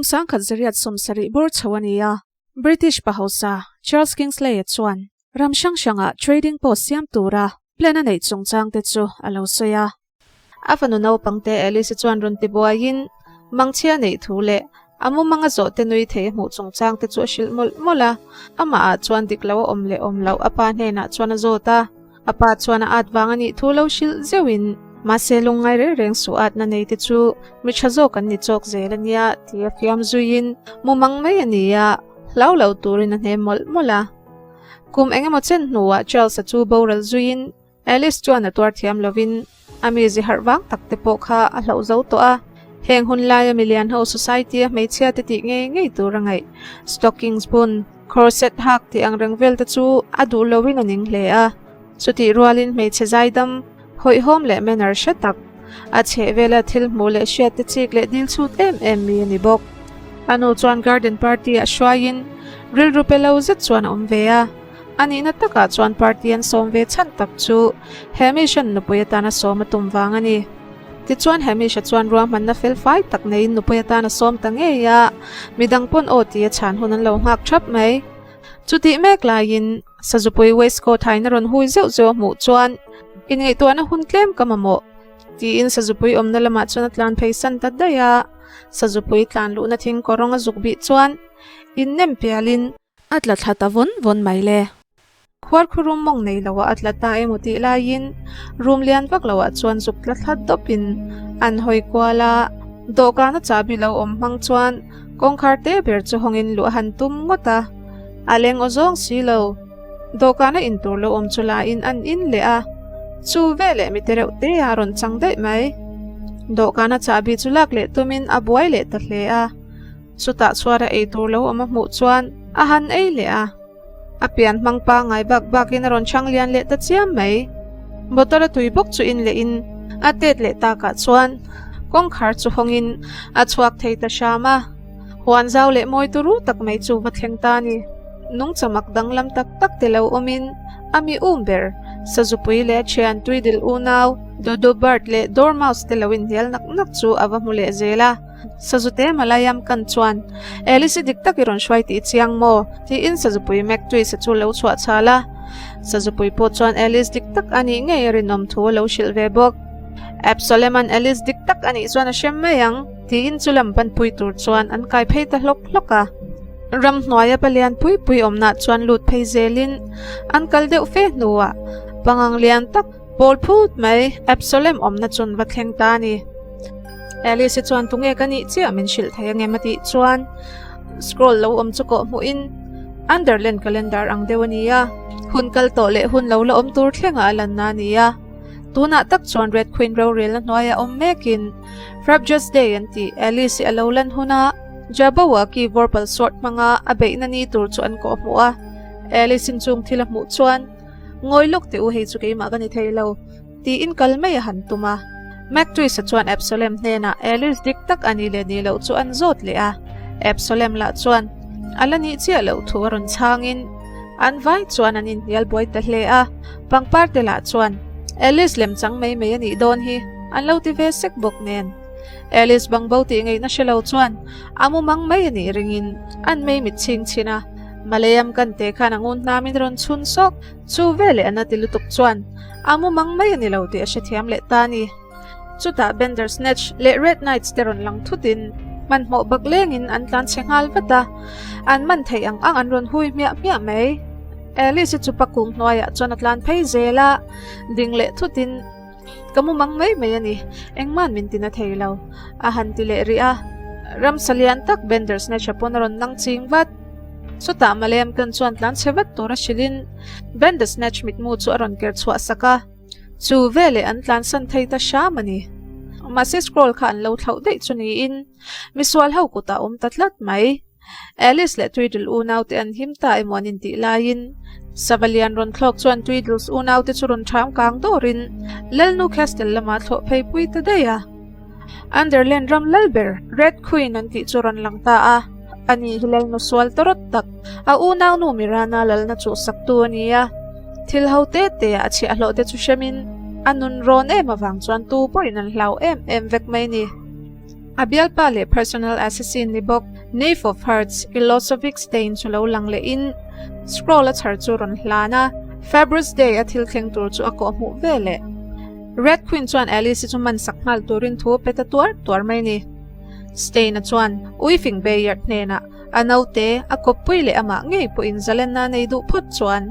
1870 bawr chho a ni a, British pa hausa Charles Kingsley-a chuan ram hrang hrangah trading post siam tura plan a neih chungchangte chu a lo sawi a. A fanu naupangte Alice-i chuan rawn ti buaiin mangchhia neih thu leh a mumanga zawhte nui thei a hmuh chungchangte chu a hrilh mawlh mawlh a. Amahah chuan dik lo a awm leh awm loh a pa hnenah chuan a zawt a. A pa chuan a at vang a nih thu lo hrilh zeuhin, Mahse lungngai reng reng suh atna nei te chu mi tha zawk an ni chawk zel a nia ti a fiam zuiin mumang mai a ni a, hlau lo turin a hnem mawlh mawlh a. Kum eng emaw chen hnuah Charles-a chu boral zuiin Alice chuan a tuar thiam lovin a mizi harh vang tak te pawh kha a hlauh zo tawh a. Heng hun laia milian ho society a hmeichhia te tih ngei ngei tur a ngaih stockings bun, corset hak tih ang reng vel te chu a duh loin a ning hle a. Chutih rualin hmeichhe zaidam, hawihhawm leh manner hre tak, a chhehvela thil hmuh leh hriat te chik leh dil chhut em em mi a ni bawk. A nu chuan garden party ah hruaiin rilru pe lo zet chuan a awm ve a. A nihna takah chuan party an sawm ve chhan tak chu Hamish-a'n nupui atana sawm a tum vang a ni. Tichuan Hamish-a chuan ruahmanna fel fai tak neiin nupui atana sawm ta ngei a, midang pawn aw tia chhan hun an lo nghak thap mai. Chutih mek laiin Sazupui waistcoat hain a rawn hui zeuh zeuh a hmuh chuan inngaihtuahna hun tlem ka mamawh tiin Sazupui awmna lamah chuan a tlan phei san ta daih a. Sazupui tlan luhna thing kawrawng a zuk bih chuan innem pialin A tla thla ta vawn vawn mai le. Khuarkhu rum mawng nei lo ah a tla ta emaw tih laiin room lian vak lo ah chuan zuk tla thla dawp in an hawi kual a, dawhkan a chahbi lo awm hmang chuan kawngkhar te ber chu hawng in luh a han tum ngawt a, a leng aw zawng si lo. Dawhkan a in tur lo awm chu la in an in leh a, chu veleh mi te reuh te a rawn chang daih mai. Dawhkan a chahbi chu lak leh tum in a buai leh ta hle a. Chutah chhuar a ei tur lo awm a hmuh chuan a han ei leh a, a pian hmang pangngai bak bakin a rawn chhang lian leh ta chiam mai. Bottle a tui bawk chu in leh in a tet leh takah chuan kawngkhar chu hawngin a chhuak thei ta hram a, huan zau leh mawi turu tak mai chu va thleng ta a ni. Nungchamak danglam tak tak te lo awmin a mi um ber Sazupui leh a thian Tuidil unau Dodo Bird leh Dormouse te lo inhnial nak nak chu a va hmu leh zel a. Sazute Malayam kan chuan Alice i dik tak i rawn hruai tih i chiang maw? tiin Sazupui McTwist-a chu lo chhuah chhal a. Sazupui pawh chuan Alice dik tak a nih ngei a rinawm thu a lo hrilh ve bawk. Absalom-a'n Alice dik tak a nih chuan a hrem mai ang tiin chu lam panpui tur chuan an kai phei ta hlawk hlawk a. Ramhnuaia palian pui pui awmnah chuan lut phei zelin an kal deuh fe hnuah pangang lian tak Pawl phut mai, Absalom awmna chun va thleng ta a ni. Alice-i chuan tunge ka nih chiah min hrilh thei angem a tih chuan scroll lo awm chu kawh hmuhin Underland calendar ang deuh a ni a, hun kal tawh leh hun lo la awm tur thlengah a lanna a ni a. Tunah tak chuan Red Queen rorelna hnuaiah awm mekin Frabjous Day an tih Alice-i a lo lan huna Jaboa ki Vorpal Sword hmanga a beihna ni tur chu an kawh hmuh a. Alice-in chung thil a hmuh chuan Ngawi lawk teh u, hei chu keimah ka ni thei lo, tiin kal mai a han tum a. McTwist-a chuan Absalom hnenah Alice dik tak a nih leh nih loh chu an zawt leh a. Absalom lah chuan a la nih chiah loh thu a rawn chhangin an vai chuan an inhnial buai ta hle a. Pangpar te lah chuan Alice lem chang mai mai a nih dawn hi an lo ti ve sek bawk nen. Alice bangbo tih ngaihna hre lo chuan a mumang mai a nih ringin an mei mit chhing chhin a. Malayam kan te khan a ngun hnamin rawn chhun sawk, chu veleh a na ti lutuk chuan a mumang mai a ni lo tih a hrethiam leh ta a ni. Chutah Bandersnatch leh Red Knights te rawn lang thutin hmanhmawh bak lengin an tlan chhe nghal vat a, an man theih ang ang an rawn hui hmiah hmiah mai. Alice-i chu pakung hnuaiah chuan a tlan phei zel a, ding leh thutin Ka mumang mai mai a ni, engmah min tina thei lo, a han ti leh rih a. Ramsa lian tak Bandersnatch-a pawn a rawn nang ching vat. Chutah Malem kan chuan tlan chhe vat tur a hrilhin Bandersnatch mitmu chu a rawn ker chhuah sak a, chu veleh an tlansan thei ta hram a ni. Mahse scroll kha an lo thlauh daih chu niin misual ho kutah a awm ta tlat mai. Alice leh Tweedle unaute an him ta emaw an intih laiin sava lian rawn thlawk chuan Tweedles unaute chu rawn ṭham kang dawrin Lalnu Castle lamah thlawh phei pui ta daih a. Underland ram lal ber Red Queen an tih chu rawn lang ta a, ani hi Lalnu sual tawrawt tak, a unaunu Mirana lalna chuhsaktu a ni a. Thil ho te te ah a chhiahhlawh te chu hremin a nun rawn em avang chuan tu pawhin an hlau em em vek mai a ni. A bialpa leh personal assassin ni bawk Knave of Hearts, Ilosovic Stain chu lo lang lehin scroll a chhar chu rawn hlan a, Fabrus Day a thil thleng tur chu a kawhhmuh ve leh. Red Queen chuan Alice-i chu man sak nghal turin thu a pe ta tuar tuar mai a ni. Stain-a chuan Uifing Bayard hnenah a naute, a kawppui leh amah ngei pawhin zalenna a nei duh phawt chuan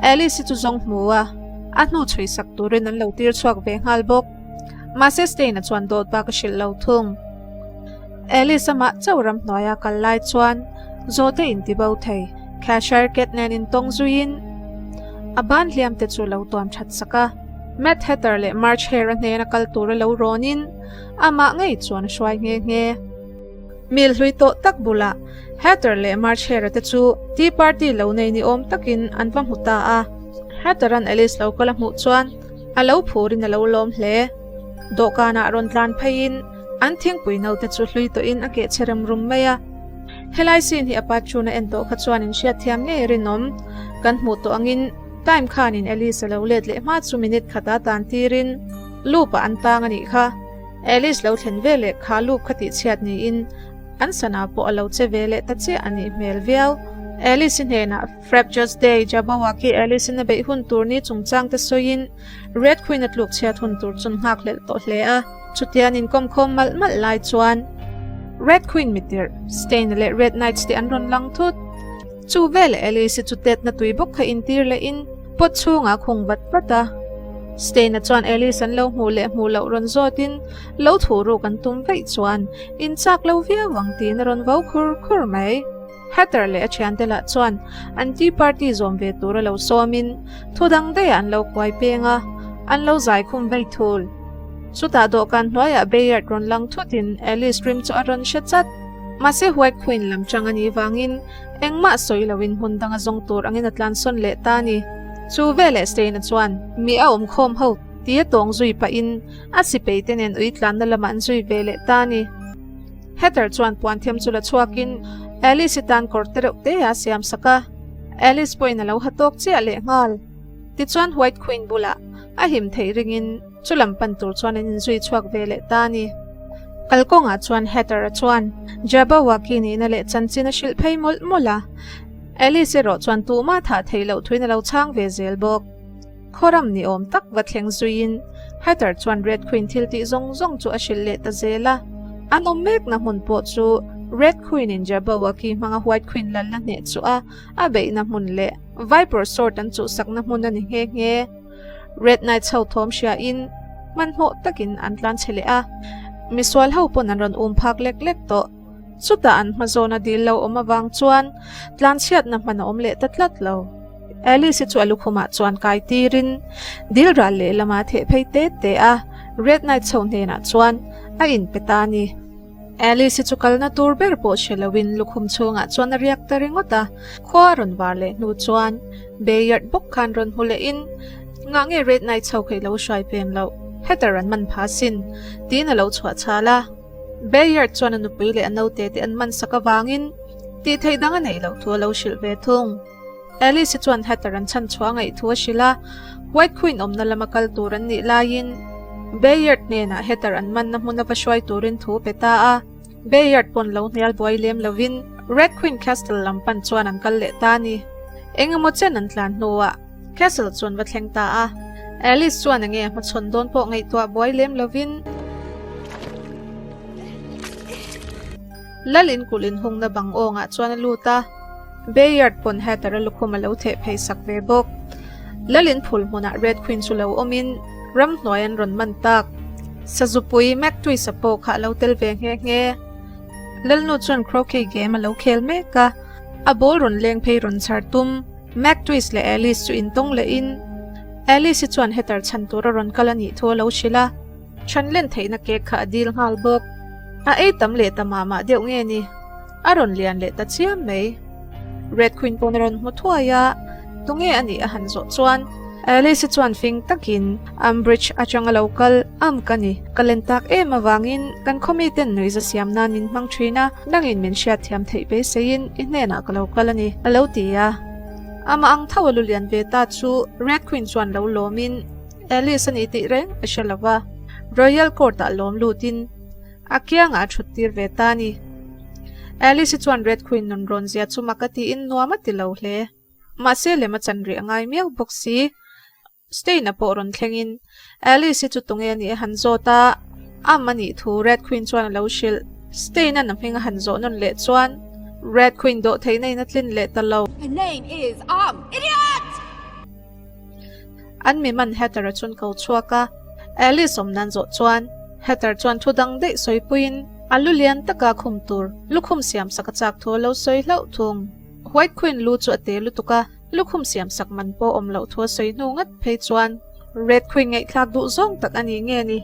Alice-i chu zawng hmu a, a hnu chhui sak turin an lo tir chhuak ve nghal bawk. Mahse Stain-a chuan dawt bak a hrilh lo thung. Alice amah chauh ramhnuaia kal lai chuan zawhte intibo thei Cheshire Cat nen intawng zuiin a ban hliam te chu lo tuam that sak a. Mad Hatter leh March Hare a hnena kal tura lo rawnin amah ngei chuan a hruai nghe nghe. Mil hlui tawh tak bulah Hatter leh March Hare-a te chu tea party lo nei ni awm takin an va hmu ta a. Hatter-a'n Alice lo kal a hmuh chuan a lo phurin a lo lawm hle. Dawhkanah rawn tlan pheiin an thingpui naute chu hlui tawhin a keh che rem rum mai a. Helai scene hi a pa chhun a en tawh kha chuan in hriatthiam ngei rinawm. Kan hmuh tawh angin time khanin Alice a lo let leh hma chu minute khata tan tirin loop ah an tang a nih kha. Alice lo thlen ve leh kha loop kha tihchhiat niin an sana pawh a lo che ve leh ta chiah a nih hmel viau. Alice-i hnenah Frabjous Day, Jabberwock khi Alice-in a beih hun tur ni chungchang te sawiin Red Queen a tluk chhiat hun tur chun nghak hlelh tawh hle a. Chutian inkawm khawm malh malh lai chuan Red Queen mitirh, Stain leh Red Knights te an rawn lang thut. Chu veleh Alice-i chu tetna tui bawk kha intir lehin pot chhungah a khung vat vat a. Stain-a chuan Alice an lo hmuh leh hmuh loh rawn zawtin lo thuh ruk an tum vaih chuan inchak lo viau ang tiin a rawn vo khur khur mai. Hatter leh a thiante lah chuan an tea party zawm ve tur a lo sawmin thu dang daihah an lo kuai peng a, an lo zai khum vei thul. Chutah dawhkan hnuaiah Bayard rawn lang thutin Alice rim chu a rawn hre chat. Mahse White Queen lam chang a nih vangin engmah sawi loin hmun danga zawng tur angin a tlansawn leh ta a ni. Chu veleh Stein-a chuan mi a awm khawm ho tia tawng zui pahin a sipei te nen ui tlanna lamah an zui ve leh ta a ni. Heather chuan puanthiam chu la chhuakin Alice-i tan kawr te reuh te a siam sak a, Alice pawhin a lo ha tawk chiah leh nghal. Tichuan White Queen bulah a him theih ringin chu lam pan tur chuan an inzui chhuak ve leh ta a ni. Kalkawngah chuan Heather-a chuan Jabberwocky nihna leh chanchin a hrilh phei mawlh mawlh a, Alice erawh chuan tuhmah thah theih loh thuin a lo chhang ve zel bawk. Khawram ni awm tak va thleng zuiin Heather chuan Red Queen thil tih zawng zawng chu a hrilh leh ta zel a. An awm mekna hmun pawh chu Red Queen in Jabberwocky hmanga White Queen lal la hneh chu a a beihna hmun leh Viper Sword an chuhsakna hmun a ni nghe nghe. Red Knights ho thawm hriain hmanhmawh takin an tlan chhe leh a, misual ho pawn an rawn um phak lek lek tawh. Chutah an hma zawna dil lo awm avang chuan tlanchhiatna hman a awm leh ta tlat lo. Alice-i chu a lukhumah chuan kai tirin dil ral lehlamah a theh phei te te a, Red Knight chho hnenah chuan a inpe ta a ni. Alice-i chu kalna tur ber pawh hre loin lukhum chhungah chuan a riak ta ringawt a, khua a rawn var leh hnu chuan Bayard bawk khan rawn hmu lehin, Ngah nge Red Knight chho kha i lo hruai pem loh? Heather an man pha sin, tiin a lo chhuah chhal a. Bayard chuan a nupui leh a naute te an man sak avangin tih theih dang a neih loh thu a lo hrilh ve thung. Alice-i chuan Heather an chhan chhuah a ngaih thu a hrilh a, White Queen awmna lama kal tur an nih laiin Bayard hnenah Heather an manna hmun a va hruai turin thu a pe ta a. Bayard pawn lo hnial buai lem lovin Red Queen Castle lam pan chuan an kal leh ta a ni. Eng emaw chen an tlan hnuah Castle chu an va thleng ta a. Alice chuan enge a hmachhawn dawn pawh ngaihtuah buai lem lovin Lal in kulh inhungna bang awngah chuan a lut a, Bayard pawn Heather a lukhum a lo theh phei sak ve bawk. Lal in phul hmunah Red Queen chu lo awmin ramhnuai an rawn man tak. Sazupui McTwist-a pawh kha a lo tel ve nghe nghe. Lalnu chuan croquet game a lo khel mek a, a ball rawn leng phei rawn chhar tum. McTwist leh Alice chu intawng lehin Alice-i chuan Heather chhan tura rawn kal a nih thu a lo hrilh a, chhan len theihna cake kha a dil nghal bawk. A ei tam leh ta mah mah deuh nge ni? A rawn lian leh ta chiam mai. Red Queen pawn a rawn hmu thuai a, tunge a nih a han zawh chuan Alice-i chuan fing takin Umbridge atanga lo kal am ka ni. Ka len tak em avangin kan khawmi ten nuihza siam nan min hmang thin a, nangin min hriatthiam theih beiseiin i hnenah ka lo kal a ni, a lo ti a. Amah ang tho a lu lian ve ta chu Red Queen chuan lo lawmin Alice a ni tih reng a hre lo va, Royal Court ah lawm lutin. A kiangah a thut tir ve ta a ni. Alice-i chuan Red Queen nun rawn zia chu mak a tiin nuam a ti lo hle. Mahse lem a chan rih a ngai miau bawk si. Stain-a pawh rawn thlengin Alice-i chu tunge a nih a han zawt a, am a nih thu Red Queen chuan a lo hrilh. Stain-a'n a hming a han zawh nawn leh chuan Red Queen dawh theihna in a tlin leh ta lo. Her name is Am Idiot! An mi man Heather-a chun ko chhuak a, Alice awm nan zawh chuan Heather chuan thu dang daih sawipuiin a lu lian taka khum tur lukhum siam sak a chak thu a lo sawi hlauh thung. White Queen lu chu a te lutuk a, lukhum siam sak man pawh awm loh thu a sawi hnu ngat phei chuan Red Queen ngaihthlak duh zawng tak a ni nge ni?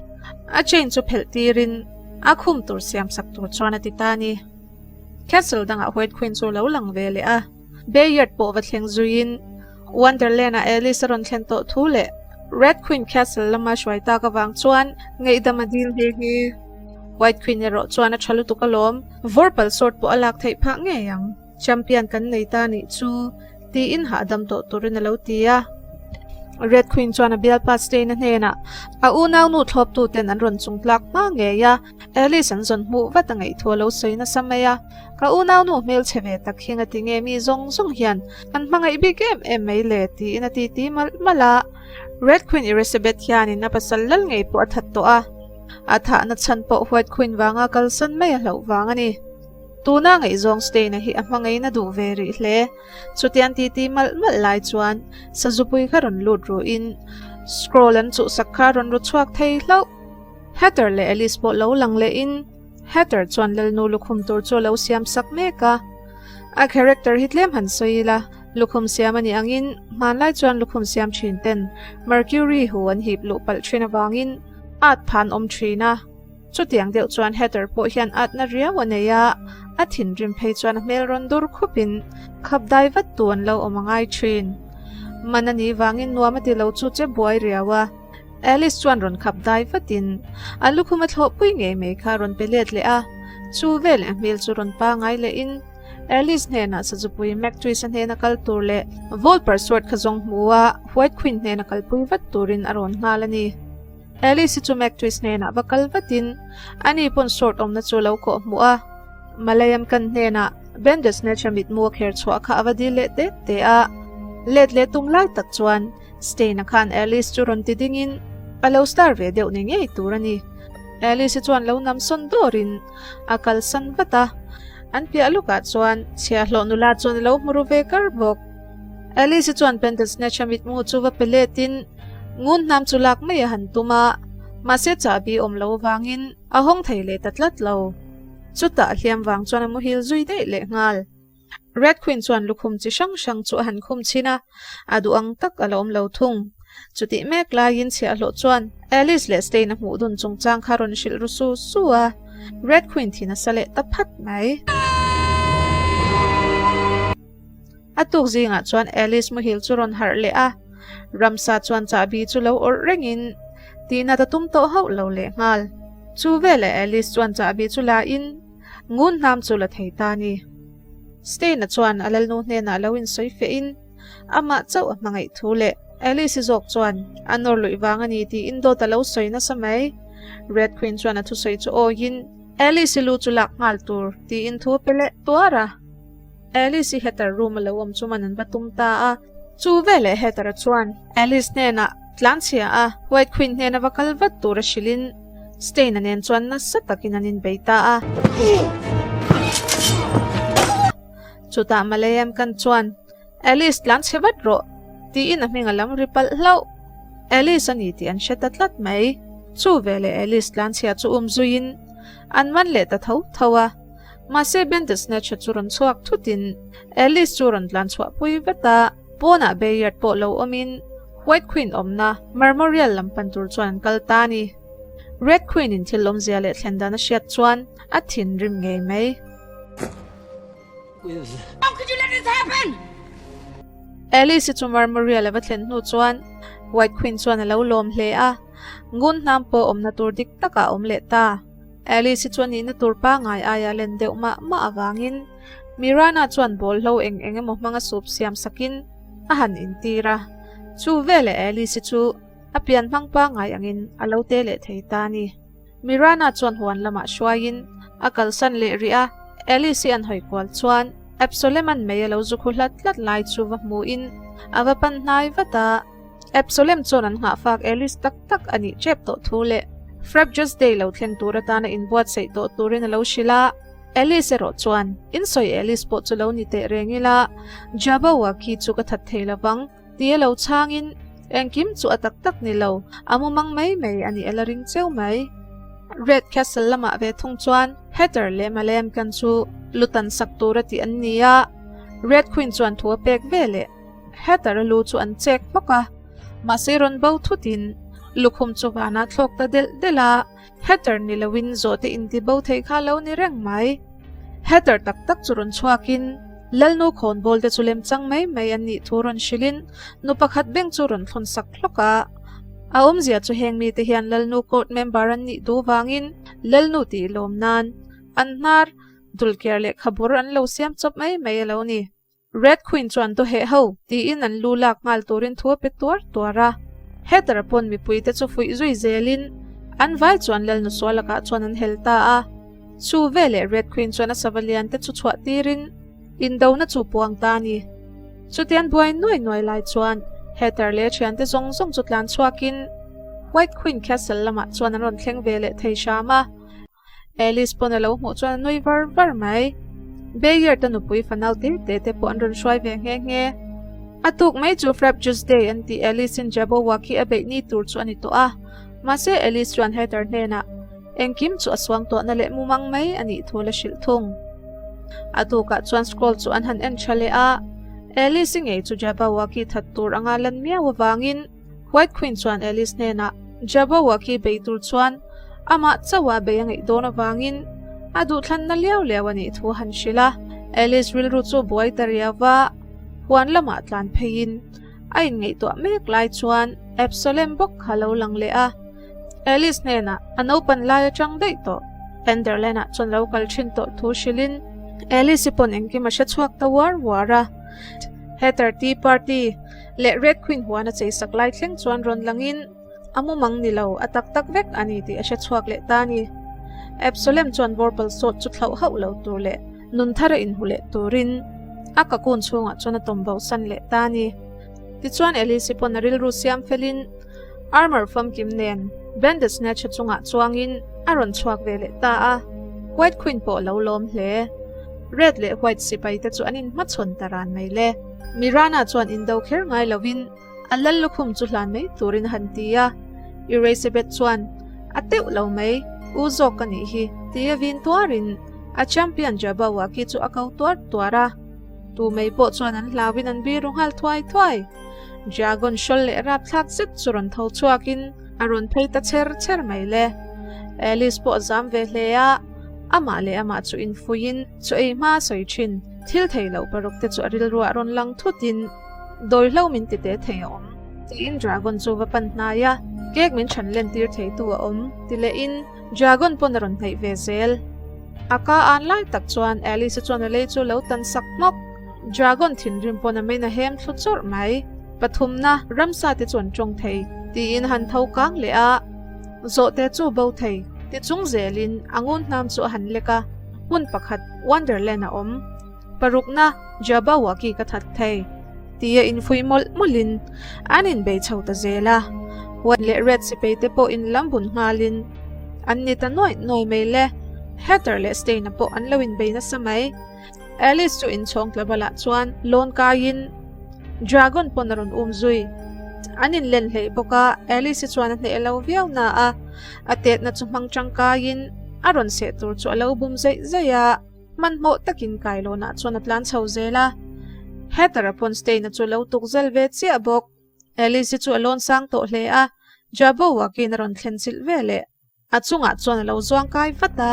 A chain chu phelh tirin a khum tur siam sak tur chuan a ti ta a ni. Castle dangah White Queen chu a lo lang ve leh a, Bayard pawh va thleng zuiin Wonderland-ah Alice a rawn thlen tawh thu leh Red Queen Castle lama hruai tak avang chuan ngaihdam a dil nghe nghe. White Queen erawh chuan a tha lutuk alawm, Vorpal sword pawh a lak theih phah ngei ang. Champion kan nei ta nih chu, tiin hahdam tawh turin a lo ti a. Red Queen chuan a bialpa Stain-a hnenah a unaunu thlawptuten an rawn chung tlak hma ngei a, Alice an zawn hmuh vat a ngaih thu a lo sawi nasa mai a. Ka unaunu hmelchhe ve tak hi nga ti nge mi zawng zawng hian an hmangaih bik em em mai le tiin a titi malh malh a. Red Queen Erisabeth hianin a pasal lal ngei pawh a that tawh a, a thahna chhan pawh White Queen vanga kalsan mai a hlauh vang a ni. Tuna ngaihzawng Stein-a hi a hmangaihna duh ve rih hle. Chutiang titi malh malh lai chuan Sazupui kha rawn lut ruhin scroll an chuhsak kha a rawn ru chhuak thei hlauh. Heather leh Alice pawh lo lang lehin Heather chuan Lalnu lukhum tur chu a lo siam sak mek a. A character hi tlem han sawi ila, lukhum siam a nih angin hmanlai chuan lukhum siam thin ten Mercury hu an hip luh palh thin avangin at pha an awm thin a. Chutiang deuh chuan Heather pawh hian atna riau a nei a, a thinrim phei chuan a hmel rawn dur khupin khap dai vat tu an lo awm a ngai thin. Man a nih vangin nuam a ti lo chu che buai riau a. Alice chuan rawn khap dai vatin a lukhum a thlawhpui ngei mai kha a rawn pe let leh a, chu veleh a hmel chu rawn pangai lehin Alice hnenah Sazupui McTwist-a hnena kal tur leh Volper Sword kha zawng hmu a, White Queen hnena kalpui vat turin a rawn nghal a ni. Alice-i chu McTwist hnenah va kal vatin ani pawn sword awmna chu a lo kawh hmuh a. Malayam kan hnenah Bandersnatch-a mitmu a kher chhuah kha a va dil leh te te a. Let leh tum lai tak chuan Stain-a khan Alice chu rawn ti dingin a lo star ve deuh ni ngei tur a ni. Alice-i chuan lo nam sawn dawrin a kalsan vat a. An piah lukah chuan chhiahhlawh nula chuan a lo hmu ru ve kar bawk. Alice-i chuan Bandersnatch-a mitmu chu va pe letin ngun hnam chu lak mai a han tum a, mahse chahbi awm lo avangin a hawng thei leh ta tlat lo. Chutah a hliam vang chuan a muhil zui daih leh nghal. Red Queen chuan lukhum chi hrang hrang chu a han khum chhin a, a duh ang tak a la awm lo thung. Chutih mek laiin chhiahhlawh chuan Alice leh Stain a hmuh dun chungchang kha rawn hrilh ru su su a, Red Queen thin a sa leh ta phat mai. A tuk zingah chuan Alice muhil chu rawn harh leh a, ramsa chuan chahbi chu lo awrh rengin tihna ta tum tawh hauh lo leh nghal. Chu veleh Alice chuan chahbi chu la in ngun hnam chu la thei ta a ni. Stain-a chuan a lalnu hnenah lo insawi feh in amah chauh a hmangaih thu leh Alice-i zawk chuan a nawr luih vang a ni tiin dawt a lo sawi nasa mai. Red Queen chuan a thusawi chu awiin Alice-i lu chu lak nghal tur tiin thu a pe leh tuar a. Alice-i Heather room a lo awm chu man an va tum ta a. Chu veleh Heather-a chuan Alice hnenah tlan chhia a, White Queen hnena va kal vat tur a hrilhin Stain-a nen chuan nasa takin an inbei ta a. Chutah Malayam kan chuan Alice tlan chhe vat rawh tiin a hming a lam ri palh hlauh. Alice a ni tih an hre ta tlat mai. Chu veleh Alice tlan chhia chu um zuiin an man leh ta tho tho a. Mahse Bandersnatch-a chu rawn chhuak thutin Alice chu rawn tlan chhuah pui vat a, pawnah Bayard pawh lo awmin White Queen awmna Marmorial lam pan tur chuan an kal ta a ni. Red Queen-in thil awmzia leh thlen dan a hriat chuan a thinrim ngei mai. How could you let this happen? Alice-i chu Marmorial a va thlen hnu chuan White Queen chuan a lo lawm hle a, ngun hnam pawh awmna tur dik takah a awm leh ta. Alice-i chuan nihna tur pangngai aia len deuh mah mah avangin Mirana chuan bawlhlo eng eng emaw hmanga sup siam sakin a han intir a. Chu veleh Alice-i chu a pian hmang pangngai angin a lo te leh thei ta a ni. Mirana chuan huan lamah hruaiin a kalsan leh rih a, Alice-i an hawi kual chuan Absalom-a'n mei a lo zu khu hlat hlat lai chu va hmuhin a va pan hnai vat a. Absalom chuan an nghahfak Alice tak tak a nih tep tawh thu leh Frabjous Day lo thleng tur atana inbuatsaih tawh turin a lo hrilh a. Alice erawh chuan, Insawi Alice pawh chu lo ni teh reng ila, Jaboa khi chu ka that thei lovang. Ti a lo chhangin, Engkim chu a tak tak ni lo, a mumang mai mai a nih a la ring cheu mai. Red Castle lamah ve thung chuan Heather leh Malem kan chu lutan sak tura tih an ni a, Red Queen chuan thu a pek ve leh. Heather a lu chu an chek hmawk a, mahse rawn bo thutin lukhum chu vanah thlawk ta delh delh a, Heather ni loin zawhte inti bo thei kha lo ni reng mai. Heather tak tak chu rawn chhuakin Lalnu khawnbawl te chu lemchang mai mai an nih thu rawn hrilhin nu pakhat beng chu rawn thlawn sak hlawk a. A awmzia chu heng mite hian Lalnu court member an nih duh vangin Lalnu tih lawm nan an hnar dulker lehkhabur an lo siam chawp mai mai a lo ni. Red Queen chuan dawheh ho tiin an lu lak nghal turin thu a pe tuar tuar a. Heather pawn mipuite chu fuih zui zelin an vai chuan Lalnu Sualakah chuan an hel ta a. Chu veleh Red Queen chuan a sava lian te chu chhuah tirin indona chu puang ta a ni. Chutian buai nuai nuai lai chuan Heather leh a thiante zawng zawng chu tlan chhuakin White Queen Castle lamah chuan an rawn thleng ve leh thei hram a. Alice pawn a lo hmuh chuan a nui var var mai. Bayard-a nupui fanau te te te pawh an rawn hruai ve nghe nghe. A tuk mai chu Frabjous Day an tih Alice-in Jabberwocky a beih ni tur chu a ni tawh a. Mahse Alice chuan Heather hnenah engkim chu a suang tawhna leh mumang mai a nih thu la hrilh thung. A tukah chuan scroll chu an han en tha leh a, Alice-i ngei chu Jabberwocky that tur anga lan miau avangin, White Queen chuan Alice hnenah Jabberwocky bei tur chuan amah chauha bei a ngaih dawn avangin a duhthlanna liau liau a nih thu a han hrilh a. Alice rilru chu buai ta riau va, huan lamah tlan pheiin a inngaihtuah mek lai chuan Absalem bawk kha lo lang leh a. Alice hnenah a naupan lai atang daih tawh Enderland-ah chuan lo kal thin tawh thu hrilhin Alice-i pawn engkim a hre chhuak ta uar uar a. Heather Tea Party leh Red Queen huan a cheisak lai thleng chuan rawn langin a mumang ni lo, a tak tak vek a ni tih a hre chhuak leh ta a ni. Absalom chuan Vorpal sawt chu thlauh hauh lo tur leh nun thar a inhmu leh turin a kakun chhungah chuan a tawm bosan leh ta a ni. Tichuan Alice-i pawn a rilru siam felin armour famkim nen Bandersnatch-a chungah chuangin a rawn chhuak ve leh ta a, White Queen pawh a lo lawm hle. Red leh White sipai te chu an inhmachhawn ta ran mai le. Mirana chuan indo kher ngai lovin a lal lukhum chu hlan mai turin a han ti a, Erasebet chuan a teuh lo mai, u zawk ka nih hi ti a vin tuarin a champion Jabberwocky chu a ko tuar tuar a, tu mai pawh chuan an hlauin an biru nghal thuai thuai. Dragon hrawl leh rapthlak zet chu rawn tho chhuakin a rawn phei ta chher chher mai le. Alice pawh a zam ve hle a, amah leh amah chu infuiin chu ei hma a sawi thin. Thil thei loh paruk te chu a rilruah rawn lang thutin dawihlo min ti te thei a awm tiin Dragon chu va pan hnai a, cake min chhan len tir thei tu a awm ti lehin Dragon pawn a rawn hnaih ve zel. A ka an lai tak chuan Alice chuan a lei chu lo tan sak hmawk. Dragon thinrim pawn a main a hem thlu chawrh mai. Pathumna, ramsa te chu an tawng thei tiin han tho kang leh a, zawhte chu bo thei ti chung zelin a ngun hnam chu a han lek a. Hmun pakhat Wonderland a awm. Parukna Jabberwocky ka that thei tia infuih mawlh mawlhin an inbei chho ta zel a. White leh Red sipei te pawh inlam bun nghalin an ni ta nuaih nuaih mai le. Heather leh Stain-a pawh an lo inbei nasa mai. Alice chu inchhawng tlabalah chuan lawn kaiin Dragon pawn a rawn um zui. An inlen hleih bawk a, Alice-i chuan a hneh lo viau na a, a tetna chu hmang tangkaiin a rawn seh tur chu a lo bum zeih zeih a, hmanhmawh takin kailawnah chuan a tlan chho zel a. Heather-a pawn Stain-a chu lo tuk zel ve chiah bawk. Alice-i chu a lawn sang tawh hle a, Jabberwocky-in a rawn thlen chilh ve leh. A chungah chuan a lo zuang kai vat a,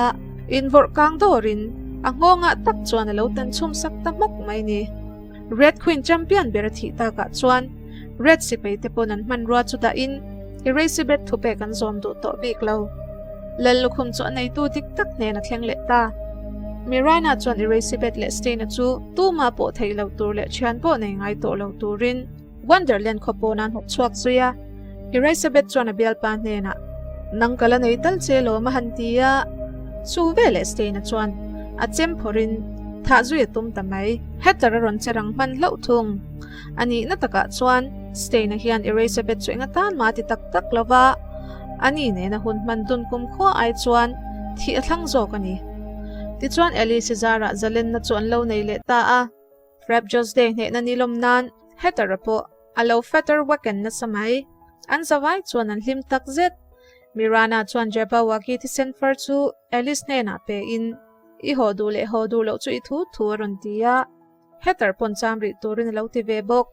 invawrh kang dawrin a nghawngah tak chuan a lo tan chhum sak ta hmawk mai ni. Red Queen champion ber a thih takah chuan Red sipai te pawn an hmanrua chu dahin Erasibeth thupek an zawm duh tawh bik lo. Lal lukhum chu a neitu dik tak hnen a thleng leh ta. Miraina chuan Erasibeth leh Stain-a chu tumah pawh theih lo tur leh thian pawh nei ngai tawh lo turin Wonderland khaw pawn an hawk chhuak zui a, Erasabeth chuan a bialpa hnenah. Nang ka la nei tal che lawm a han ti a, chu veleh Stain-a chuan a chem phawrhin thah zui a tum ta mai. Heather a rawn che rang hman hlauh thung. A nihna takah chuan Stain-a hian Erazabeth chu eng atan mah a ti tak tak lo va, ani nena hun hman dun kum khua ai chuan thih a thlang zawk a ni. Tichuan Alice-i zarah zalenna chu an lo nei leh ta a. Rap Josday hnehna ni lawm nan Heather-a pawh a lo fatter waken nasa mai. An zavai chuan an hlim tak zet. Mirana chuan Jabberwocky thisen far chu Alice hnenah pe in, I haw duh leh haw duh loh chu i thu thu a rawn ti a. Heather pawn cham rih turin a lo ti ve bawk.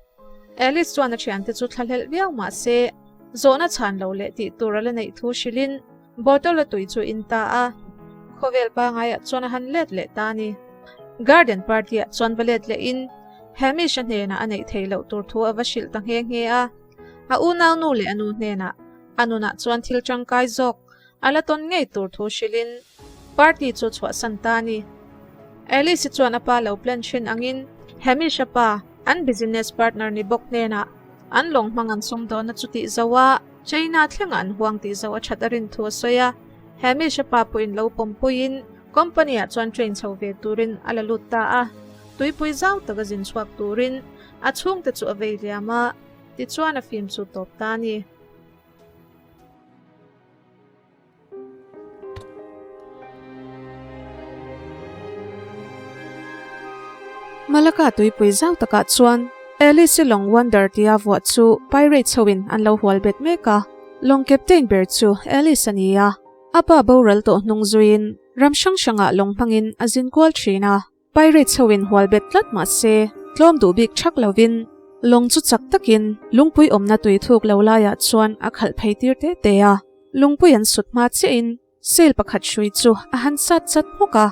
Alice chuan a thiante chu thlahlelh viau mah se, zawhna chhan lo leh tih tur a la neih thu hrilhin bottle a tui chu in ta a. Khawvel pangaiah chuan a han let leh ta a ni. Garden party ah chuan va let leh in Hamish a hnenah a neih theih loh tur thu a va hrilh ta nghe nghe a. A unau nu leh a nu hnenah a nunah chuan thil tangkai zawk a la tawn ngei tur thu hrilhin party chu chhuahsan ta a ni. Alice-i chuan a pa lo plan thin angin Hamish-a pa an business partner ni bawk hnenah an lawng hmang an sumdawnna chu tih zo a, China thlengah an huang tih zo a that a rin thu a sawi a. Hamish-a pa pawhin lo pawmpuiin company-ah chuan train chho ve turin a la lut ta a. Tuipui zau taka zin chhuak turin a chhungte chu a vei liam a, tichuan a fim chu tawp ta a ni. Malacca tuipui zau takah chuan Alice Long Wonder tia vuah chu pirates hoin an lo hual bet mek a. Lawng captain ber chu Alice a ni a, a pa boral tawh hnung zuiin ram hrang hrangah lawng hmangin a zin kual thin a. Pirates ho in hual bet tlat mah se, tlawm duh bik thak lovin lawng chu chak takin lungpui awmna tui thuk lo laiah chuan a khalh phei tir te te a. Lungpui an sut hma chiahin sail pakhat hrui chu a han sat chat hmawk a.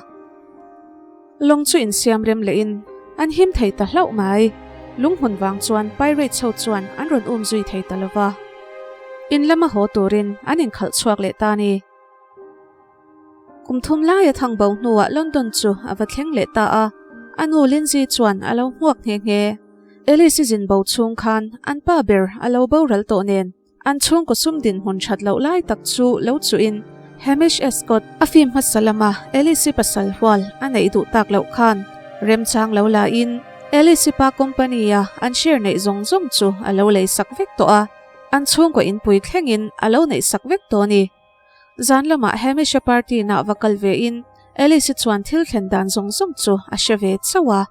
Lawng chu insiam rem lehin an him thei ta hlauh mai. Lunghmun vang chuan pirates ho chuan an rawn um zui thei ta lova. In lama haw turin an inkhalh chhuak leh ta a ni. Kum thum laia thang bo hnuah London chu a va thleng leh ta a, a nu Lindsay chuan a lo hmuak nghe nghe. Alice-i zin bo chhung khan an pa ber a lo boral tawh nen an chhungkaw sum dinhmun that loh lai tak chu lo chuhin Hamish Escott a film hmasa lama Alice-i pasal hual a neih duh tak loh khan remchang lo lain Alice-i pa company-a an share neih zawng zawng chu a lo lei sak vek tawh a, an chhungkaw inpui thlengin a lo neih sak vek tawh a ni. Zan lamah Hamish-a party nah va kal ve in Alice-i chuan thil thlen dan zawng zawng chu a hre ve chauh a.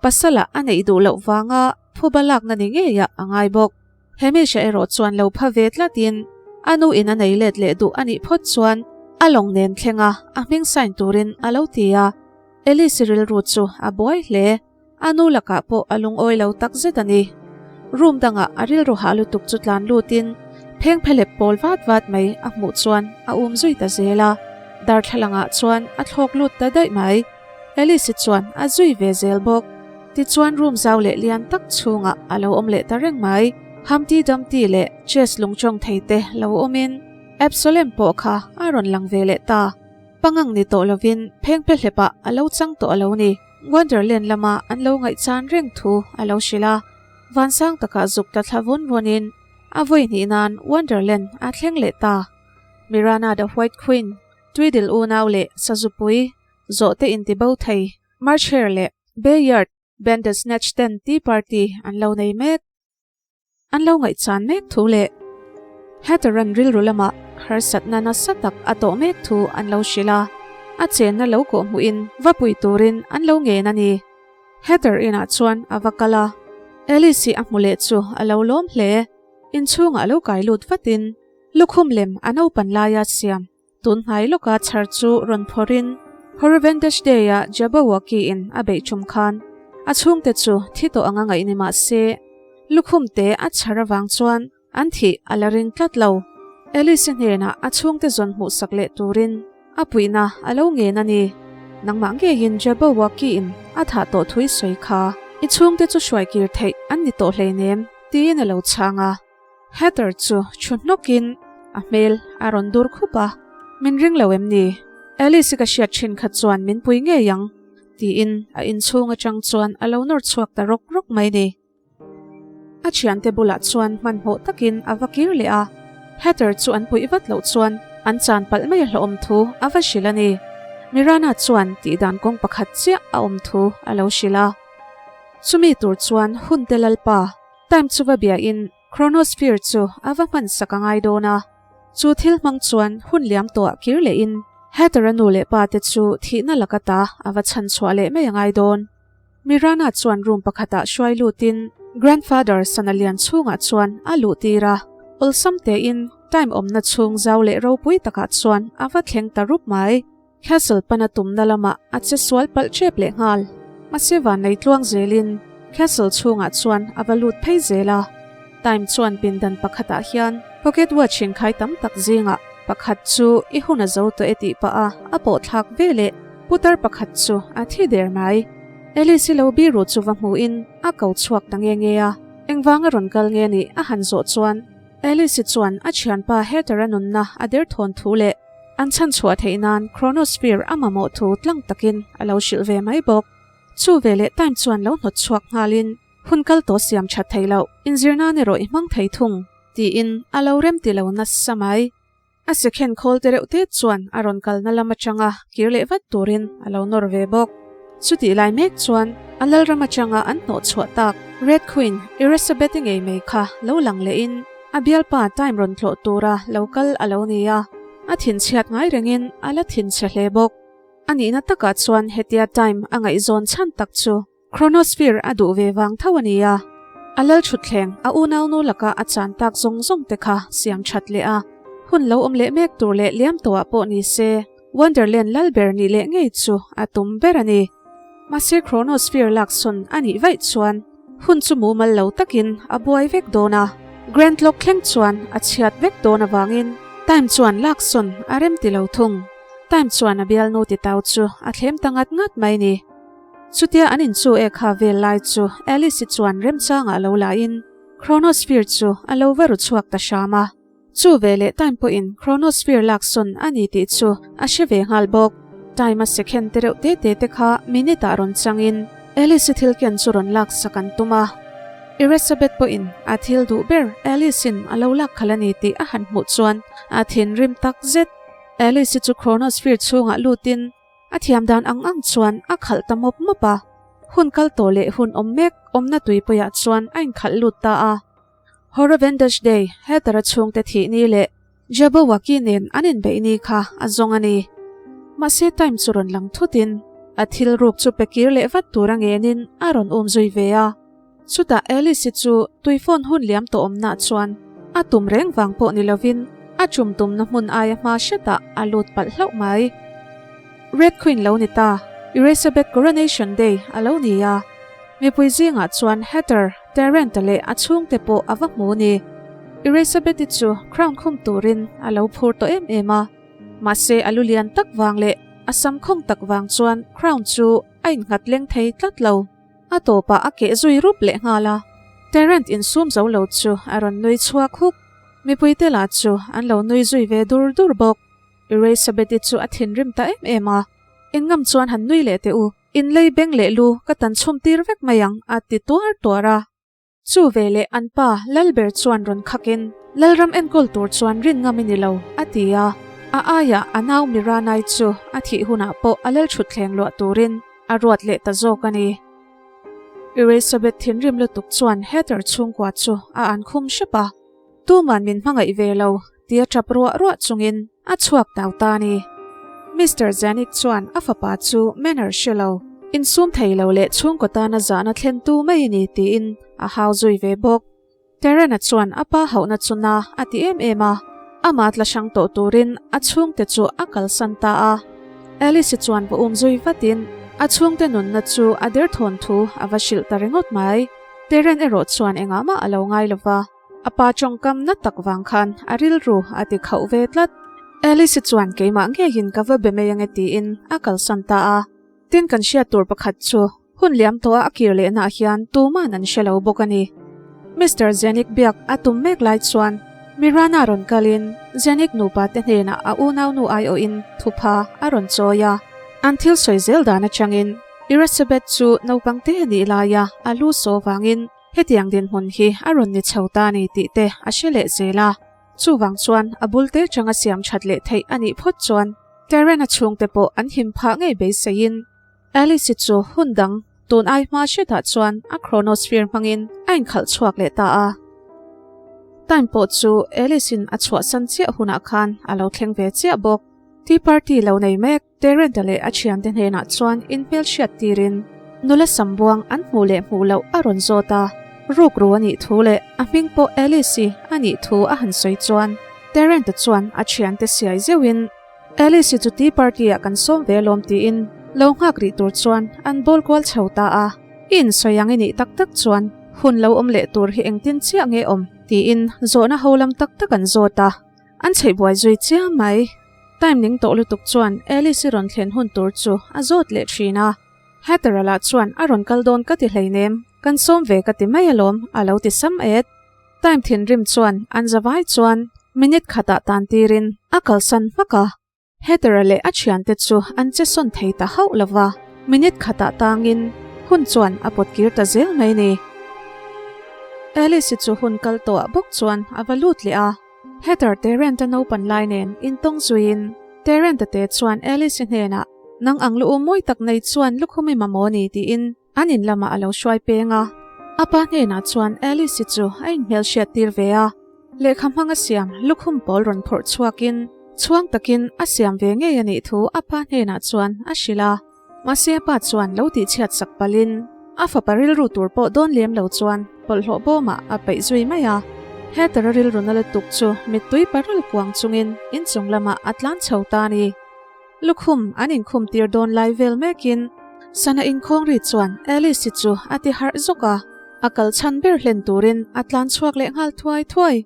Pasala a neih duh loh vanga phuba lakna ni ngeiah a ngai bawk. Hamish-a erawh chuan lo pha ve tlat in a nu in a nei let leh duh a nih phawt chuan a lawng nen thleng a a hming sign turin a lo ti a. Alice-i rilru chu a buai hle. A nu lakah pawh a lungawi lo tak zet a ni. Room dangah a rilru hah lutuk chu tlan lutin phengphelep pawl vat vat mai a hmuh chuan a um zui ta zel a, darthlalangah chuan a thlawk lut ta daih mai. Alice-i chuan a zui ve zel bawk. Tichuan room zau leh lian tak chhungah a lo awm leh ta reng mai. Humpty Dumpty leh chess lungchawng thei te lo awmin Absalom pawh kha a rawn lang ve leh ta. Pangang ni tawh lovin phengphehlepah a lo chang tawh a lo ni. Wonderland lama an lo ngaihchan reng thu a lo hrilh a, vansang takah zuk tla thla vun vunin a vawi hnih nan Wonderland a thleng leh ta. Mirana the White Queen, Tweedle unau leh Sazupui, zawhte intibo thei, March Hare leh Bayard Bandersnatch ten tea party an lo nei mek. An lo ngaihchan mek thu leh Heather-a'n rilru lamah harsatna nasa tak a tawh mek thu an lo hrilh a, a chenna lo kawh hmuhin va pui turin an lo ngen a ni. Heather inah chuan a va kal a, Alice-i a hmu leh chu a lo lawm hle. Inchhungah lo kai lut vatin lukhum lem a naupan laia siam Tun hnai lawka chhar chu rawn phawrhin Horvendash Day-a Jabberwocky-in a beih tum khan a chhungte chu thi tawh anga ngaih ni mah se, lukhum te a chhar avang chuan an thih a la ring tlat lo. Alice-i hnenah a chhungte zawn hmuhsak leh turin a puihna a lo ngen a ni. Nangmah ngeiin Jabberwocky-in a thah tawh thui sawi kha i chhungte chu hruaikir theih an ni tawh hleinem, tiin a lo chhang a. Heather chu thu hnawkin a hmel a rawn dur khup a, Min ring lo em ni? Alice-i ka hriat thin kha chuan min pui ngei ang, tiin a inchhung atang chuan a lo nawr chhuak ta rawk rawk mai ni. A thiante bulah chuan hmanhmawh takin a va kir leh a, Heather chu an puih vat loh chuan an chan palh mai a hlauhawm thu a va hrilh a ni. Mirana chuan tihdan kawng pakhat chiah a awm thu a lo hrilh a. Chumi tur chuan hun te lalpa time chu va biain Chronosphere chu a va hman sak a ngai dawn a. Chu thil hmang chuan hun liam tawhah kir lehin Heather-a nu leh pa te chu thihna laka ta a va chhan chhuah leh mai a ngai dawn. Mirana chuan room pakhatah hruai lutin Grandfather sana lian chhungah chuan a luh tir a, awlsam tein time awmna chhung zau leh ropui takah chuan a va thleng ta rup mai. Castle pana tumna lamah a che sual palh tep leh nghal. Mahse vannei tluang zelin Castle chhungah chuan a va lut phei zel a. Time chuan pindan pakhatah hian pocket watch inkhai tam tak zingah pakhat chu i hun a zo tawh e tih pah a a pawh thlak ve leh putar pakhat chu a thi der mai. Alice-i lo biru chu va hmuhin a ko chhuak ta nge nge a, engvanga rawn kal nge nih a han zawh chuan Alice-i chuan a thianpa Heather-a nunna a derthawn thu leh an chhanchhuah theih nan Chronosphere a mamawh thu tlang takin a lo hrilh ve mai bawk. Chu veleh time chuan lo hnawt chhuak nghalin hun kal tawh siam that thei loh inzir nan erawh i hmang thei thung tiin a lo rem ti lo nasa mai. A sekhen khawl te reuh te chuan a rawn kalna lam atanga kir leh vat turin a lo nawr ve bawk. Chutih lai mek chuan a lalram atanga an hnawh chhuah tak Red Queen Eresabeth-i ngei mai kha lo lang lehin a bialpa time rawn tlawh tura lo kal a lo ni a, a thinchhiat ngai rengin a la thinchhe hle bawk. A nihna takah chuan hetia time a ngaihzawn chhan tak chu Chronosphere a duh ve vang tho a ni a, a lal thutthleng a unaunu laka a chan tak zawng zawng te kha siam that leh a, hun lo awm leh mek tur leh liam tawhah pawh ni se Wonderland lal ber nih leh ngei chu a tum ber a ni. Mahse Chronosphere laksawn a nih vaih chuan hun chu mumal lo takin a buai vek dawn a, Grand Clock thleng chuan a chhiat vek dawn avangin Time chuan laksawn a rem ti lo thung. Time chuan a bialnu titau chu a thlem ta ngat ngat mai ni. Chutia an inchu e kha vel lai chu Alice-i chuan remchangah lo la in Chronosphere chu a lo va ru chhuak ta hram a. Chu ve leh Time pawhin Chronosphere laksawn a ni tih chu a hre ve nghal bawk. Time a second te reuh te te te kha minute ah rawn changin Alice-i thil ken chu rawn laksak an tum a. Eresabeth pawhin a thil duh ber Alice-in a lo lak khalh a ni tih a han hmuh chuan a thinrim tak zet. Alice-i chu Chronosphere chhungah lutin A thiam dan ang ang chuan a khalh ta mawp mawp a, hun kal tawh leh hun awm mek awmna tuipuiah chuan a inkhalh lut ta a. Horovendaj Day, Heather-a chhungte thih ni leh Jabberwocky nen an inbeih ni kha a zawng a ni. Mahse time chu rawn lang thutin a thil ruk chu pe kir leh vat tur a ngenin a rawn um zui ve a. Chutah Alice-i chu tuifawn hun liam tawh awmnah chuan a tum reng vang pawh ni lovin a tum tumna hmun aia hma hretah a lut palh hlauh mai. Red Queen lo ni ta, Eresabeth Coronation Day a lo ni a, mipui zingah chuan Heather, Tarrant-a leh a chhungte pawh a va hmu ni. Eresabeth-i chu crown khum turin a lo phur tawh em em a, mahse a lu lian tak vang leh a sam khawng tak vang chuan crown chu a innghat leng thei tlat lo. A tawpah a keh zui rup leh nghal a, Tarrant insum zo lo chu a rawn nui chhuak huk. Mipuite lah chu an lo nui zui ve dur dur bawk. Eresabeth-i chu a thinrim ta em em a, Engngam chuan han nui leh teh u, in lei beng leh lu ka tan chhum tir vek mai ang a ti tuar tuar a. Chu veleh an pa Lalber chuan rawn khakin, Lalram enkawl tur chuan rin ngam i ni lo, a ti a. A aiah a nau Miranai chu a thih hunah pawh a lal thutthleng luah turin a ruat leh ta zawk a ni. Eresabeth thinrim lutuk chuan Heather chhungkua chu a an khum hrep a, Tuman min hmangaih ve lo, tia tap ruah ruah chungin a chhuak tau ta a ni. Mister Zanik chuan a fapa chu manner hre lo, insum thei lo leh chhungkaw tana zahna thlentu mai a ni tiin a hau zui ve bawk. Terena chuan a pa hauhna chu na a ti em em a, amah tla hrang tawh turin a chhungte chu a kalsan ta a. Alice-i chuan va um zui vatin a chhungte nunna chu a derthawn thu a va hrilh ta ringawt mai. Teren erawh chuan engah mah a lo ngai lo va. A pa tawngkam na tak vang khan a rilru a ti khauh ve tlat. Alice-i chuan keimah ngeiin ka va be mai ange tiin a kalsan ta a. Tin kan hriat tur pakhat chu hun liam tawha a kir lehnaah hian tuman an hre lo bawk a ni. Mister Zenik biak a tum mek lai chuan Mirana rawn kalin Zenik nupa te hnenah a unaunu aiawhin thupha a rawn chawi a. An thil sawi zel dan atangin Eresabeth chu naupang te a nih laia a lu saw vangin Hetiang dinhmun hi a rawn ni chho ta a ni tih te a hre leh zel a. Chuvang chuan a bul te changa siam that leh theih a nih phawt chuan Terena chhungte pawh an him phah ngei beiseiin Alice-i chu hun dang tun ai hma hretah chuan a chronosphere hmangin a inkhalh chhuak leh ta a. Time pawh chu Alice-in a chhuahsan chiah hunah khan a lo thleng ve chiah bawk. Tea party lo nei mek Terenta leh a thiante hnenah chuan inhmelhriat tirin nula sambuang an hmuh leh hmuh loh a rawn zawt a. Rukru a nih thu leh a hming pawh Alice-i a nih thu a han sawi chuan Terenta chuan a thiante siai zeuhin, Alice-i chu tea party-ah kan sawm ve alawm tiin lo nghak rih tur chuan an bawl kual chho ta a. I insawi ang i nih tak tak chuan hun lo awm leh tur hi engtin chiah nge awm tiin zawhna ho lam tak tak an zawt a. An chheih buai zui chiam mai. Time ning tawh lutuk chuan Alice-i rawn thlen hun tur chu a zawt leh thin a. Heather-a lah chuan a rawn kal dawn ka ti hleinem, kan sawm ve ka ti mai alawm a lo ti sam et. Time thinrim chuan an zavai chuan minute khatah tan tirin a kalsan hmak a. Heather-a leh a thiante chu an che sawn thei ta hauh lo va, minute khatah tangin hun chuan a pawt kir ta zel mai ni. Alice-i chu hun kal tawhah bawk chuan a va lut leh a. Heather Terrent-a naupan lai nen intawng zuiin Terrent-a te chuan Alice-i hnenah, Nang ang lu u mawi tak nei chuan lukhum i mamawh ni tiin An in lamah a lo hruai peng a, a pa hnenah chuan Alice-i chu a inhmelhriat tir ve a, lehkha hmanga siam lukhum pawl rawn phawrh chhuakin chhuang takin a siam ve ngei a nih thu a pa hnenah chuan a hrilh a. Mahse a pa chuan lo tihchhiat sak palhin a fapa rilru tur pawh dawn lem lo chuan bawlhhlawh bawmah a peih zui mai a. Heather-a rilru na lutuk chu mittui parul kuang chungin inchung lamah a tlan chho ta a ni. Lukhum an inkhum tir dawn lai vel mekin sana inkhawng ri chuan Alice-i chu a ti harh zawk a, a kal chhan ber hlen turin a tlan chhuak leh nghal thuai thuai.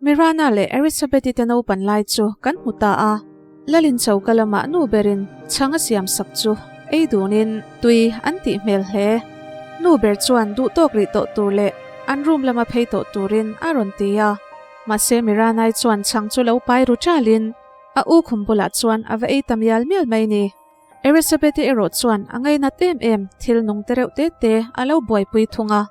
Mirana leh Erisabeth-i te naupan lai chu kan hmu ta a, Lalin choka lamah nu berin chhang a siam sak chu ei dunin tui an tih hmel hle. Nu ber chuan duh tawk rih tawh tur leh an room lama phei tawh turin a rawn ti a, mahse Mirana-i chuan chhang chu lo pai ru ṭalin, A u khum bulah chuan a va ei ta mial mial mai ni. Elisabeth-i erawh chuan a ngainat em em thil nung te reuh te te a lo buaipui thung a.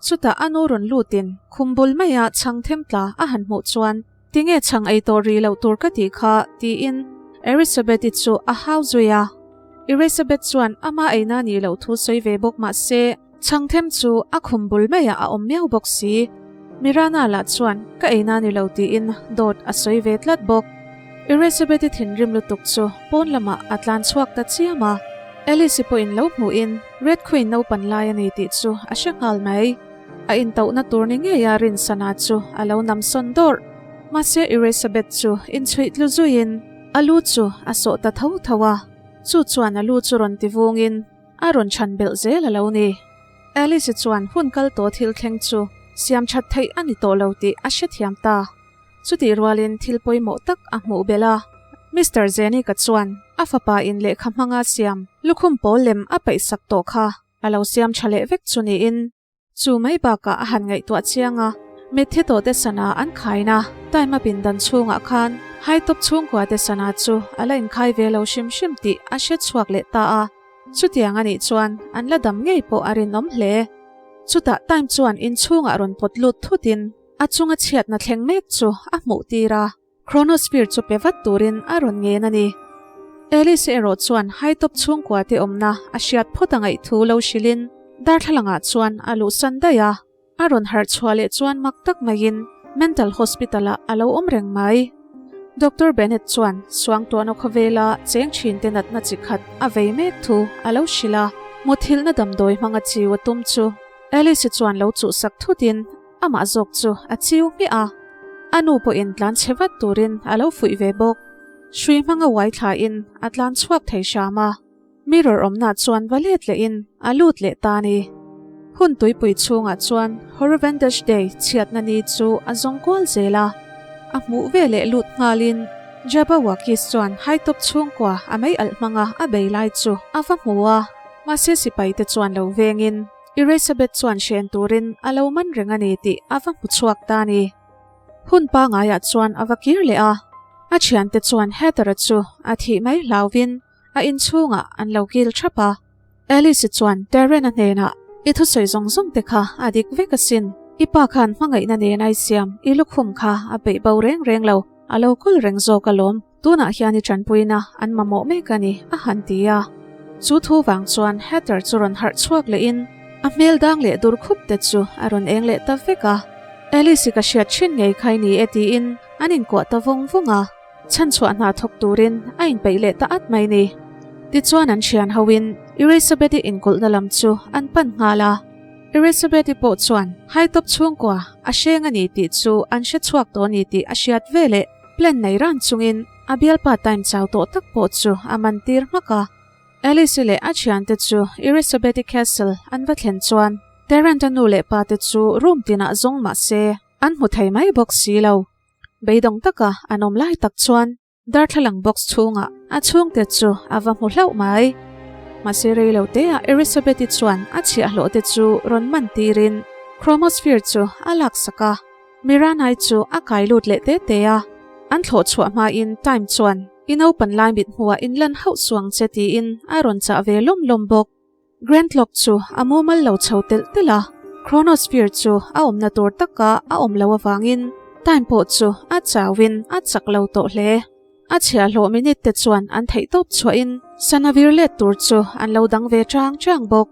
Chutah a nu rawn lutin khum bul maia chhang them tla a han hmuh chuan, Tinge chhang ei tawh rih loh tur ka tih kha? tiin Elisabeth-i chu a hau zui a. Elisabeth chuan ama eina nih loh thu sawi ve bawk mah se, Chhang them chu a khum bul maiah a awm miau bawk si. Mirana lah chuan ka eina ni lo tiin dawt a sawi ve tlat bawk. Elizabeth-i thinrim lutuk chu pawn lamah a tlan chhuak ta chiam a. Alice-i pawhin lo hmuhin Red Queen naupan lai a ni tih chu a hre nghal mai. A intauhna tur ni ngeia Rinsana chu a lo nam sawn dawrh. Mahse Elizabeth chu inchhuih tlu zuiin a lu chu a sawh ta tho tho a. Chu chuan a lu chu rawn ti vungin A rawn chhan belh zel a lo ni. Alice chuan hun kal tawh thil thleng chu siam that theih a ni tawh lo tih a hrethiam ta. Chutih rualin thil pawimawh tak a hmuh belh a. Mister Zenica chuan a fapa in lehkha hmanga siam lukhum pawl lem a paih sak tawh kha a lo siam tha leh vek chu niin Chu mai bakah a han ngaihtuah chiang a, mitthi tawhte sana an khaina time a pindan chhungah khan Haitawp chhungkuate sana chu a la inkhai ve lo hrim hrim tih a hre chhuak leh ta a. Chutiang a nih chuan an la dam ngei pawh a rinawm hle. Chutah time chuan inchhungah rawn pawt lut thutin a chunga chhiatna thleng mek chu a hmuh tir a. Chronosphere chu pe vat turin a rawn ngen a ni. Alice erawh chuan Haitawp chhungkua te awmna a hriat phawt a ngaih thu lo hrilhin darthlalangah chuan a luhsan daih a. A rawn harh chhuah leh chuan mak tak maiin mental hospital-ah a lo awm reng mai. Doctor Bennett chuan suangtuahna khawvela cheng thinte natna chi khat a vei mek thu a lo hrilh a. Muthilhna damdawi hmanga chiu a tum chu Alice chuan lo chuhsak thutin Amah zawk chu a chiu hmiah a, a nu pawhin tlan chhe vat turin a lo fuih ve bawk. Hrui hmanga uai thlain a tlan chhuak thei hram a, mirror awmna chuan va let lehin a lut leh ta a ni. Hun tuipui chhungah chuan Horrorvendash Day chhiatna ni chu a zawng kual zel a, a hmuh ve leh lut nghalin Jabberwockys chuan Haitawp chhungkua a mei alh hmanga a bei lai chu a va hmu a, mahse sipaite chuan lo vengin Elisabeth chuan hren turin a lo man reng a ni tih a va hmu chhuak ta a ni. Hun pangaiah chuan a va kir leh a, a thiante chuan Heather-a chu a thih mai hlauvin a inchhungah an lo kil thap a. Alice-i chuan Darren-a hnenah, I thusawi zawng zawng te kha a dik vek asin. I pa khan hmangaihna nen a i siam, i lukhum kha a peih bo reng reng lo, a lo kawl reng zawk alawm, tunah hian i tanpuina an mamawh mek a ni, a han ti a. Chu thu vang chuan Heather chu rawn harh chhuak lehin a hmel dang leh dur khup te chu a rawn eng leh ta vek a. Alice-i ka hriat thin ngei kha i ni e tiin an inkuah ta vawng vawng a. Chhanchhuah hna thawk turin a inpeih leh ta at mai ni. Tichuan an thian hoin Erisabeth-i inkulhna lam chu an pan nghal a. Erisabeth-i pawh chuan Haitawp chhungkua a hreng a ni tih chu an hre chhuak tawh a ni tih a hriat veleh plan nei ran chungin a bialpa time chau tawh tak pawh chu a man tir hmak a. Alice-i leh a thiante chu Erisabeth-i castle an va thlen chuan Tarrant-a nu leh pa te chu room tinah zawng mah se an hmu thei mai bawk si lo. Beidawng taka an awm lai tak chuan darthlalang box chhungah a chhungte chu a va hmu hlauh mai. Mahse rei lo teah Erisabeth-i chuan a chhiahhlawh te chu rawn man tirin chromosphere chu a laksak a, Miranai chu a kai lut leh te te a. An thlawh chhuah hmain Time chuan i naupan lai mit hmuhah inlan hauh suang che tiin a rawn chah ve lawm lawm bawk. Grand Clock chu a mumal lo chho telh telh a, Chronosphere chu a awmna tur taka a awm loh avangin time pawh chu a chauin a chak lo tawh hle. A chhiahhlawh minute te chuan an theih tawp chhuahin sana vir let tur chu an lo dang ve chang chang bawk.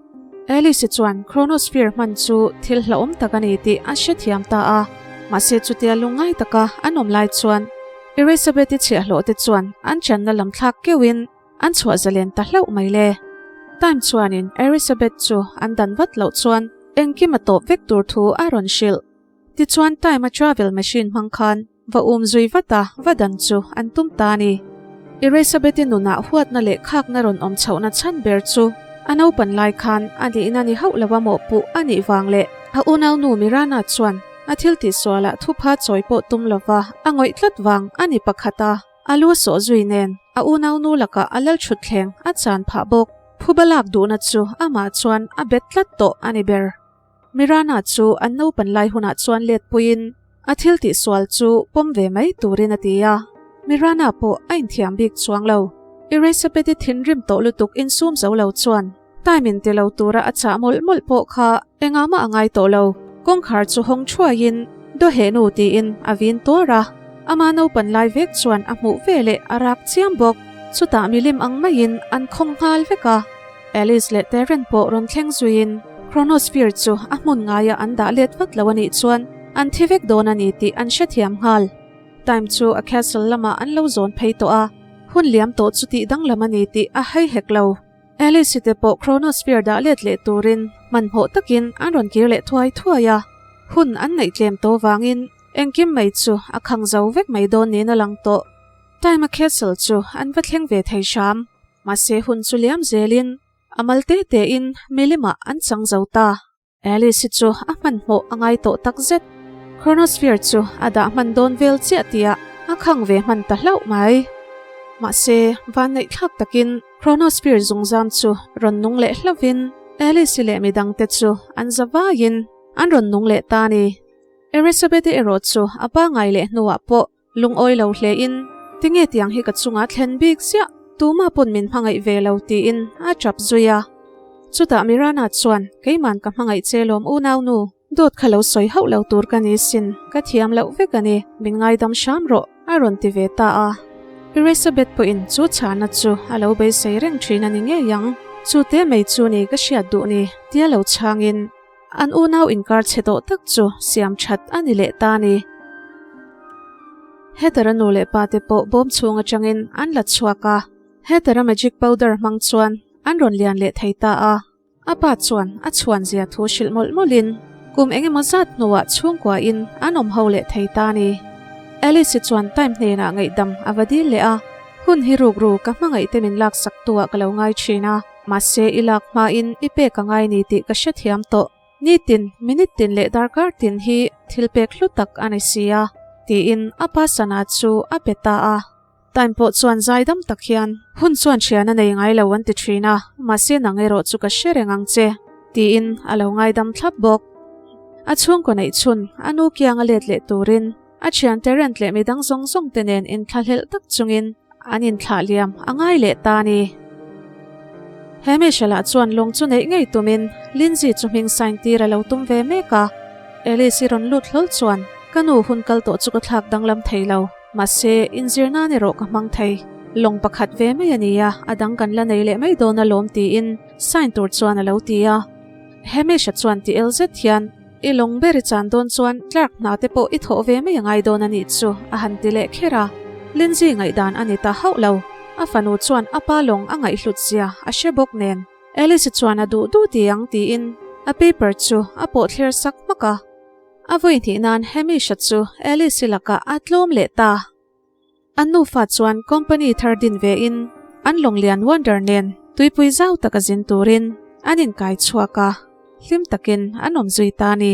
Alice-i chuan Chronosphere hman chu thil hlauhawm tak a ni tih a hrethiam ta a, mahse chutia lungngai taka an awm lai chuan Erisabeth-i chhiahhlawh te chuan an channa lam thlak keuhin An chhuah zalen ta hlauh mai le. Time chuanin Erisabeth chu an dan vat loh chuan engkim a tawp vek tur thu a rawn hrilh. Tichuan Time a travel machine hmang khan va um zui vat a va dan chu an tum ta a ni. Erisabeth-i nunah huatna leh khakna rawn awm chhohna chhan ber chu a naupan lai khan a nihna ni hauh lo a mawhpuh a nih vang leh a unaunu Mirana chuan a thil tihsualah thupha chawi pawh tum lova a ngawih tlat vang a ni pakhat a. A lu sawh zui nen a unaunu lakah a lal thut thleng a chan phah bawk. Phuba lak duhna chu amah chuan a bet tlat tawh a ni ber. Mirana chu an naupan lai hunah chuan let puiin a thil tihsual chu pawm ve mai turin a ti a. Mirana pawh a inthiam bik chuang lo. Erisabeth-i thinrim tawh lutuk insum zo lo chuan time in ti lo tura a chah mawlh mawlh pawh kha engah mah a ngai tawh lo. Kawngkhar chu hawng thuaiin Dawheh nu tiin a vin tuar a, ama naupan lai vek chuan a hmuh ve leh a rak chiam bawk. Chutah milim ang maiin an khawng nghal vek a. Alice leh Terren pawh rawn thleng zuiin Chronosphere chu a hmun ngaia an dah let vat lo a nih chuan an thi vek dawn a ni tih an hrethiam nghal. Time chu a castle lamah an lo zawn phei tawh a, hun liam tawh chu tih danglam a ni tih a hai hek lo. Alice te pawh Chronosphere dah let leh turin hmanhmawh takin an rawn kir leh thuai thuai a, hun an ngaih tlem tawh vangin engkim mai chu a khang zo vek mai dawn niin a lang tawh. Time a castle chu an va thleng ve thei hram, mahse hun chu liam zelin a mal te tein milimah an chang zo ta. Alice hi chu a hmanhmawh a ngai tawh tak zet. Chronosphere chu a dah hman dawn vel chiah tihah a khang ve hman ta hlauh mai. Mahse, vanneihthlak takin Chronosphere zungzam chu rawn nung leh hlauhin Alice-i leh midangte chu an za vaiin an rawn nung leh ta a ni. Erisabeth-i erawh chu a pangai leh hnuah pawh Lungawi lo hle in, Tinge tiang hi ka chungah thlen bik ziah, tumah pawn min hmangaih ve lo tiin a tap zui a. Chutah Mirana chuan, Keiman ka hmangaih che lawm unau nu, dawt kha lo sawi hauh lo tur ka ni sin, ka thiam loh vek a ni, min ngaidam hram rawh, a rawn ti ve ta a. Erisabeth pawhin chu chhana chu a lo beisei reng thin a ni ngei ang, Chu te mai chu ni ka hriat duh ni, tia lo chhangin, An unau inkar chhe tawh tak chu siam that a ni leh ta a ni. Heather-a nu leh pa te pawh bawm chhung atangin an la chhuak a, Heather-a magic powder hmang chuan an rawn lian leh thei ta a. A pa chuan a chhuan zia thu hrilh mawlh mawlhin kum eng emaw zat hnuah chhungkuain an awm ho leh thei ta a ni. Alice-i chuan Time hnenah ngaihdam a va dil leh a, Hun hi ruk ru ka hmangaih te min laksak tu ah ka lo ngai thin a. Mahse i lak hmain i pek a ngai ni tih ka hrethiam tawh. Nitin, minute tin leh darkar tin hi thil pek hlu tak a ni si a, tiin a pa sana chu a pe ta a. Time pawh chuan zaidam tak hian, Hun chuan thian a nei ngai lo an ti thin a, mahse nang erawh chu ka hre reng ang che, tiin a lo ngaidam thlap bawk. A chhungkaw neih chhun a nu kiang a let leh turin a thiante rent leh midang zawng zawng te nen inthlahlelh tak chungin an inthlah liam a ngai leh ta a ni. He Michelle-ah chuan lawng chu neih ngei tumin Lindsay chu hming sign tir a lo tum ve mek a. Alice-i rawn lut hlawl chuan, Ka nu hun kal tawh chu ka thlak danglam thei lo, mahse, inzir nan erawh ka hmang thei. Lawng pakhat ve mai a nia, a dang kan la nei leh mai dawn alawm tiin sign tur chuan a lo ti a. Hamish-a chuan ti el zet hian, I lawng ber i chan dawn chuan clerk hna te pawh i thawh ve mai a ngai dawn a nih chu, a han ti leh kher a. Lindsay ngaihdan a ni ta hauh lo. A fanu chuan a pa lawng a ngaihhlut zia a hre bawk nen. Alice chuan a duh duh ti ang tiin a paper chu a pawh thler sak hmak a. A vawi hnih nan Hamish-a chu Alice-i lakah a tlawm leh ta. An nufa chuan company thar din ve in an lawnglian Wonder nen tuipui zau taka zin turin an inkai chhuak a, hlim takin an awm zui ta a ni.